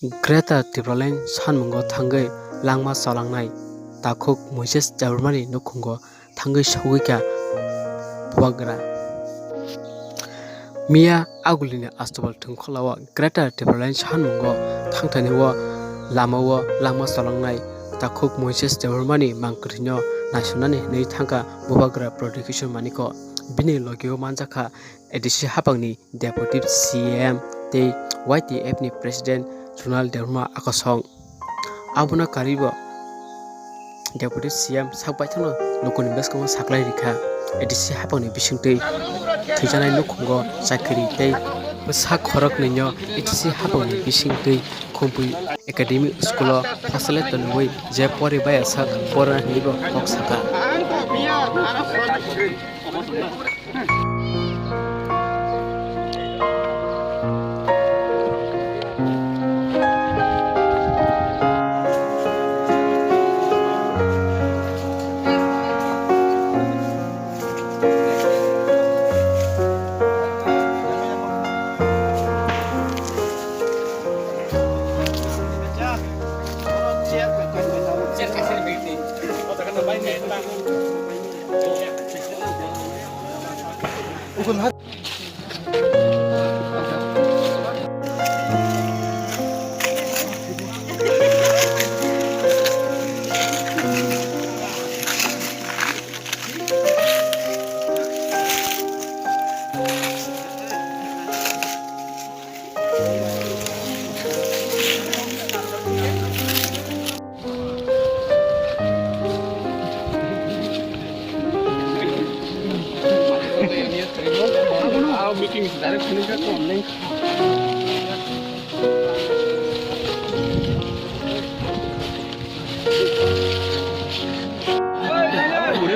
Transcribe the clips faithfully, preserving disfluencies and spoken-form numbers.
Greater Tipraland sanmungo thangwi langma cholangnai takhuk Moises Debbarmani nukhungo thangwi sogwi kha bubagra. Miya agulini October thwngkhwlao Greater Tipraland sanmungo thangthani o lamao langma cholangnai takhuk Moises Debbarmani mangkwthwino naisunani hwnwi thangkha bubagra Pradyot Kishore Manikya. Bini logio manjakha A D C hapangni Deputy C M tei Y T F ni President Ronald Debbarma Akosong. Abono karwibo Deputy C M sak baithangno lukuni bwskango saklai rikha. A D C hapangni bisingtwi thwijanai nukhungo chakiri tei bwsa khoroknwino A D C hapangni bisingtwi Khumpui Academy School o hostel o tonwi je pori baya sak porna hinwibo kok sakha.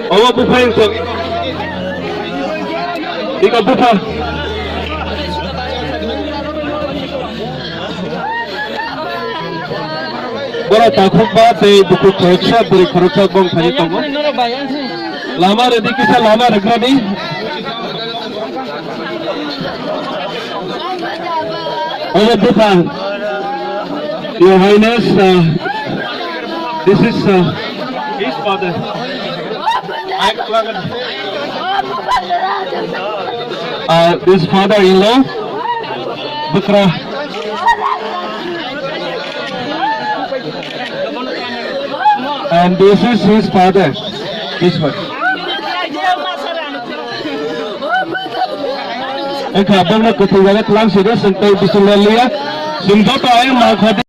Obo bupha wngkha. Ika bupha. Borok takhukma tei bukhuk khoroksa, bwrwi khoroksa bong thani tongo. Lama rwdi kisa lama rwgrani. Obo bupha. Your Highness, uh, this is, uh, his father. Uh, this father-in-law, Bukra. And this is his father, this one. Wngkha bongno kwthwi jaga tlang sidi, chwng tei bising le liya. Chwng joto ayang ma kha di.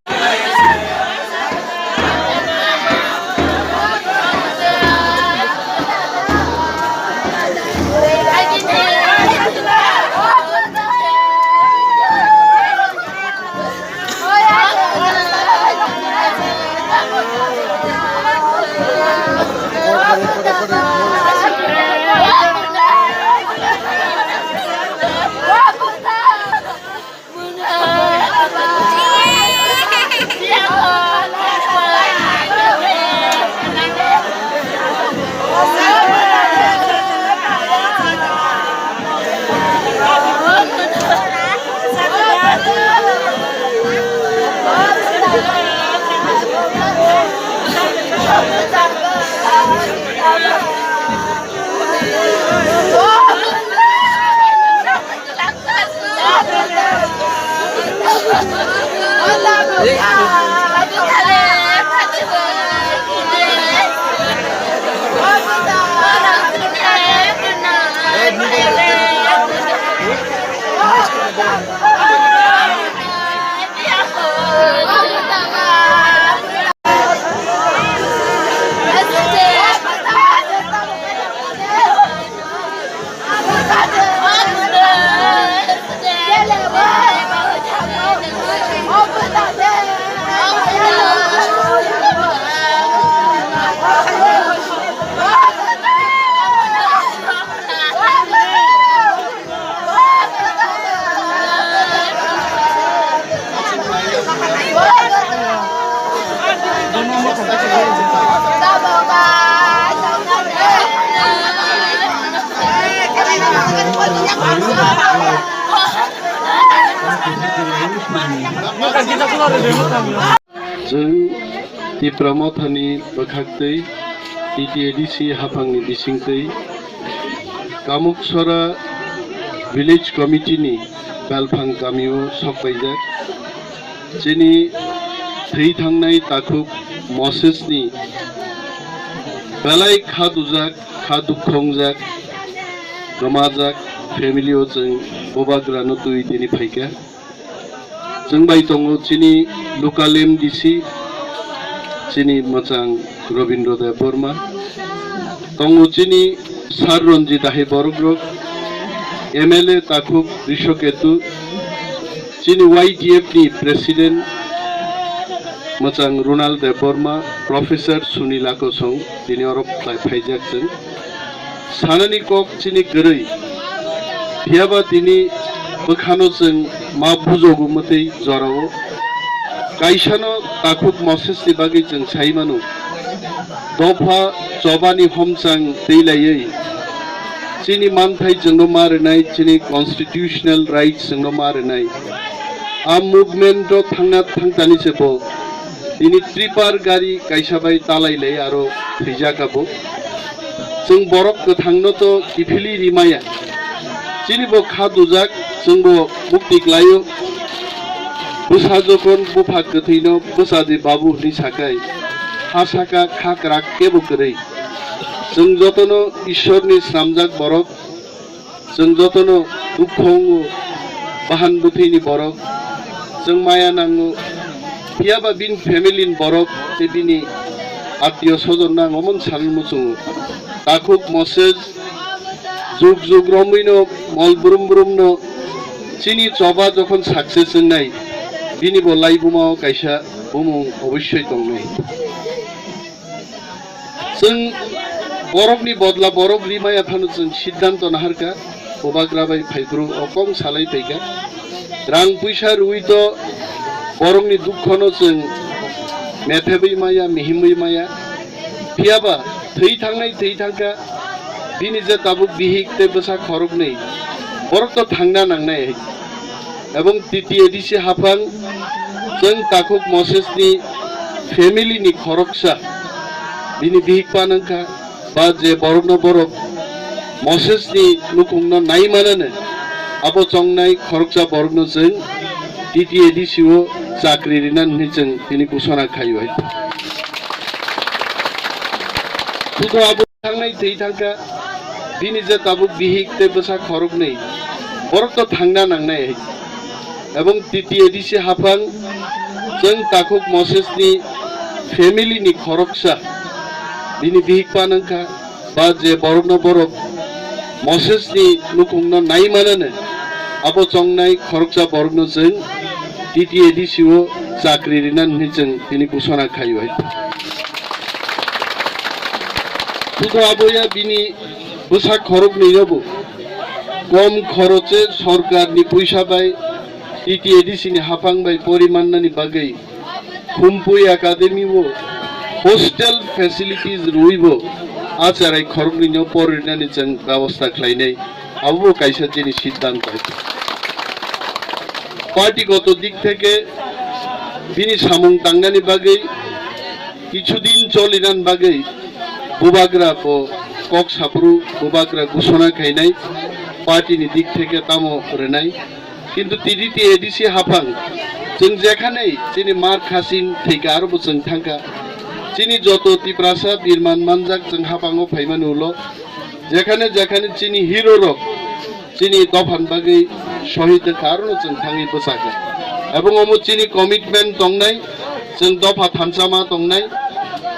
Chwng Tipra Mothani bwkhaktwi, T T A D C haphangni bisingtwi, Kamuksora Village Committee ni Belphang kamio sokpaijak. Chini thwi thangnai takhuk Moses ni belai kha dujak, kha dukhu wngjak, kwmajak family o chwng bubagrano twi tini phaikha. Chwng bai tongo chini local M D C, chini mwchang Robindra Debbarma. Tongo chini Sir Ranjit Dahai Borokrok, M L A takhuk Rishoketu, chini Y T F ni President mwchang Ronald Debbarma, Professor Sunil Akosong, tini oro phai-, phaijak chwng. Sanani kok chini kwrwi. Phiyaba tini bwkhano chwng ma bujogo mwtwi jorao. Kaisano takhuk Moses ni bagwi chwng sai mano. Dopha chobani homchang twi laiwi. Chini manthai chwngno ma rwnai, chini constitutional rights chwngno ma rwnai. A movement o thangna thangtani se bo. Tini tripar gari kaisa bai talai lai aro thwijak abo. Chwng borok kwthangno to kiphilwi rimaya. Chini bo kha dujak, chwng bo mukti klaio. Bwsa jokhon bupha kwthwino bwsa di babu hwnwi sakai, ha saka kha kwrak kebo kwrwi. Chwng jotono Ishorni swnamjak borok, chwng jotono dukhu wngo, bahan bwthwini borok, chwng maya nango, phiyaba bini family ni borok tei bini attiyo sojon nang omo sanwi muchungo. Takhuk Moses jug jug romwino mol brum brumno chini choba jokhon success wngnai, bini bo laibumao kaisa bumung obossoi tongnai. Chwng borokni bodla borok rimaya phano chwng siddhanto naharkha, bubagra bai phaiphuru o kong salai phaikha. Rang puisa rwui to borokni dukhono chwng methebwi maya, mihimwi maya. Phiyaba thwi thangnai thwi thangkha, bini je tabuk bihik tei bwsa khoroknwi, borok to thangna nangnai. Ebong T T A D C haphang chwng takhuk Moses ni family ni khoroksa bini bihik pa nangkha, ba je borokno borok Moses ni nukhungno nai manano, abo chongnai khoroksa borokno chwng T T A D C o chakri rinani hwnwi chwng tini ghosona khaio hai. Thuto abo thangnai twi thangkha, bini je tabuk bihik tei bwsa khoroknwi, borok to thangna nangnai hai. Ebong T T A D C haphang chwng takhuk Moses ni family ni khoroksa, bini bihik pa nangkha, ba je borokno borok Moses ni nukhungno nai manano, abo chongnai khoroksa borokno chwng T T A D C o chakri rinani hwnwi chwng tini ghosona khaio hai. Thuto aboya bini bwsa khoroknwino bo kom khoroche sorkarni puisa bai T T A D C ni haphang bai pori mannani bagwi Khumpui Academy o hostel facilities rwui bo a cherai khoroknwino pori rinani chwng bebosta khlainai. Abo bo kaisa chini siddhanto. Party goto dik theke bini samung tangnani bagwi kichu din cholinani bagwi bubagra bo kok saphuru bubagra ghosona khainai, party ni dik theke tamo rwnai. Kintu T T A D C haphang chwng jekhane chini mar khasin thwikha aro bo chwng thangkha. Chini joto Tiprasa birman manjak chwng haphango phaimani ulo jekhane jekhane chini hero rok chini dophani bagwi sohid wngkha, arono chwng thangwi bwchakha. Ebong omo chini commitment tongnai, chwng dopha thansa ma tongnai,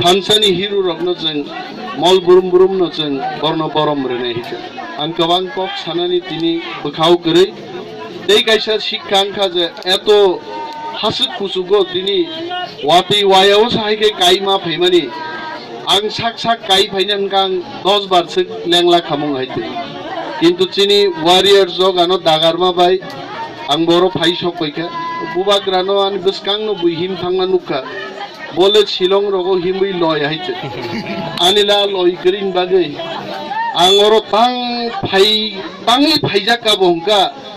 thansani hero rokno chwng mol brum brumno chwng borno borom rwnai hikha. Ang kwbang kok sanani tini bwkhao kwrwi. Tei kaisa sikha wngkha je eto haswk kuchugo tini watwi wayao sahai khe kaima phaimani. Ang sak sak kai phaina hwnkha ang dos bar se lengla khamung hai twi. Kintu chini warrior jog ano dagarma bai ang boro phai sok paikha. Bubagrano ani bwskangno bui him thangma nukha. Bole Shillong rogo himwi loi hai twi. Ani la loi kwrwini bagwi ang oro tang phai, tangwi phaijak ka bo hwnkha.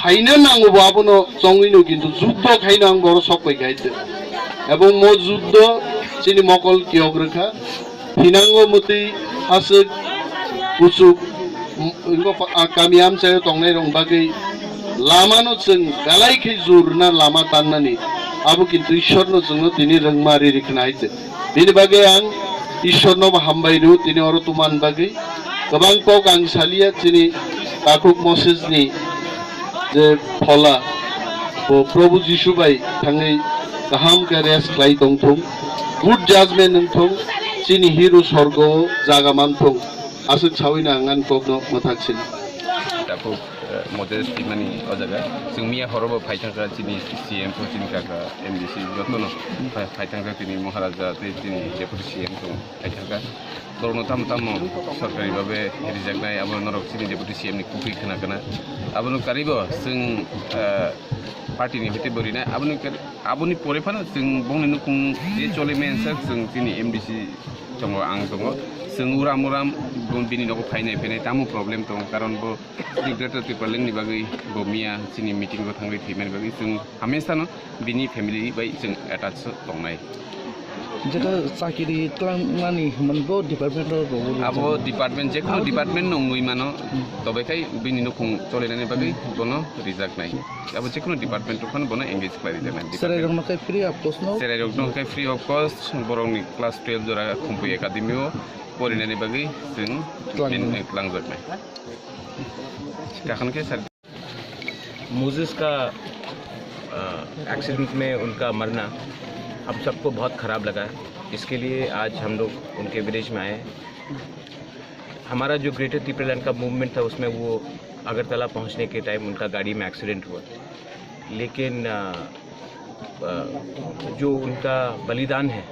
Haina nango bo abono chongwino kintu juddo khaino ang boro sok pai khai tong. Ebong mo juddo chini mokol kiyok rwkha. Thinango mwtwi aswk kuchuk, m-, wngkha pa-, a, kami amchaio tongnai rok bagwi lamano chwng belai khe jurna lama tannani abo kintu Ishwarno chwngno tini rwngma riri khna hai tong. Bini bagwi ang Ishwarno bo hambai rw tini oro tuman bagwi. Kwbang kok ang saliya chini takhuk Mosesni je phola bo Prabhu Jisu bai thangwi kaham khe rest khlai tongthung, good judgment wngthung, chini hero sorgo o jaga manthung, aswk sawino ang ani kokno mwthak sini. Takhuk, eh, Moses Timani o jaga. Chwng miya horo bo phai thangkha chini C M pho chini kaka M D C jotono phai, phai thangkha chini Maharaja tei chini Deputy C M tong phai thangkha. Borokno tamo tamo sorkari babe rijaknai, abo norok chini Deputy C M ni kukui khna kana. Abono karibo chwng, eh, party ni hoite bo rinai. Aboni kar-, aboni pore phano chwng bongni nukung je chole mensa chwng chini M D C tongo, ang tongo. Chwng uram uram bo bini nogo phainai phainai tamo problem tongo, karon bo chini Greater Tipraland ni bagwi bo miya chini meeting o thangwi thwimani bagwi chwng hamesano bini family bai chwng attach tongnai. Jeta chakiri twlangmani hwnmani bo department o rwgwi abo rijak. Department, jekunu department no wngwi mano, hmm, tobe khai bini nukhung cholinani bagwi, hmm, bono rijaknai. Abo jekunu department rok phano bono engage khlai rijaknai. Cherai rokno khai free of cost no? Cherai rokno khai free of cost, borokni class twelve jora Khumpui Academy o porinani bagwi chwng twlang, twlangjaknai. Kakhon khe sir. Moses का, अ, एक्सीडेंट में उनका मरना हम सबको बहुत ख़राब लगा। इसके लिए आज हम लोग उनके विलेज में आए हैं। हमारा जो ग्रेटर तिपरालैंड का मूवमेंट था, उसमें वो अगरतला पहुंचने के टाइम उनका गाड़ी में एक्सीडेंट हुआ, लेकिन, अ, अ, जो उनका बलिदान है,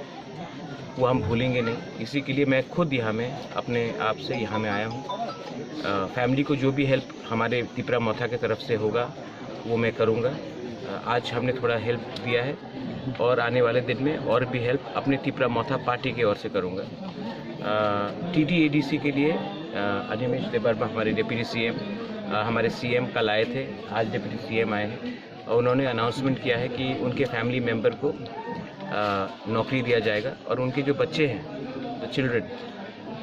वो हम भूलेंगे नहीं। इसी के लिए मैं खुद यहाँ में अपने आप से यहाँ में आया हूँ। अ, फैमिली को जो भी हेल्प हमारे तिपरा मोथा की तरफ से होगा, वो मैं करूँगा। अ, आज हमने थोड़ा हेल्प दिया है और आने वाले दिन में और भी हेल्प अपने तिपरा मोथा पार्टी की ओर से करूँगा। अ, टीटीएडीसी के लिए, अ, अनिमेश देबबर्मा हमारे डेप्यूटी सीएम, अ, हमारे सीएम कल आए थे, आज डेप्यूटी सीएम आए हैं। और उन्होंने अनाउंसमेंट किया है कि उनके फैमिली मेंबर को, अ, नौकरी दिया जाएगा और उनके जो बच्चे हैं, जो चिल्ड्रन,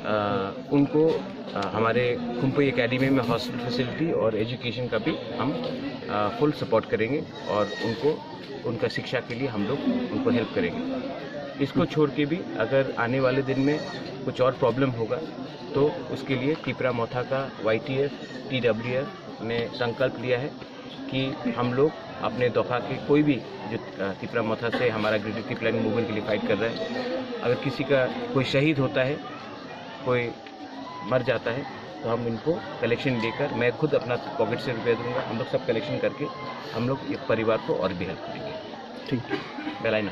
अ, उनको, अ, हमारे खुम्पुई एकेडमी में हॉस्टल फैसिलिटी और एजुकेशन का भी हम, अ, फुल सपोर्ट करेंगे और उनको, उनका शिक्षा के लिए हम लोग उनको हेल्प करेंगे। इसको छोड़ के भी अगर आने वाले दिन में कुछ और प्रॉब्लम होगा, तो उसके लिए तिपरा मोथा का वाईटीएफ, टीडब्ल्यूएफ ने संकल्प लिया है कि हम लोग अपने दोखा के कोई भी जो, अ, तिपरा मोथा से हमारा ग्रेटर तिपरालैंड मूवमेंट के लिए फाइट कर रहा है, अगर किसी का कोई शहीद होता है, कोई मर जाता है, तो हम इनको कलेक्शन लेकर मैं खुद अपना पॉकेट से रुपया दूंगा, हम लोग सब कलेक्शन करके हम लोग ये परिवार को और भी हेल्प करेंगे। ठीक। बेलायना।